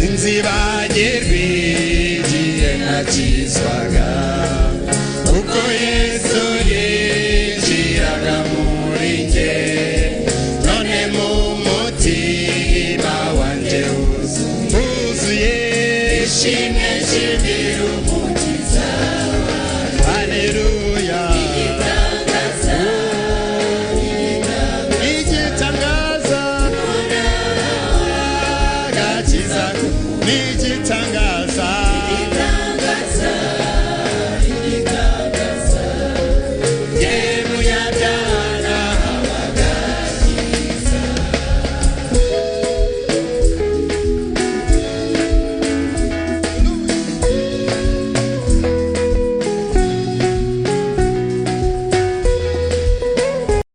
Sinzibagirwa igihe nakizwaga, uko Yesu yinjiraga muri njye, none mu mutima wanjye wuzuye ishimwe, nshimira Umukiza. Haleluya, igitangaza, agakiza ni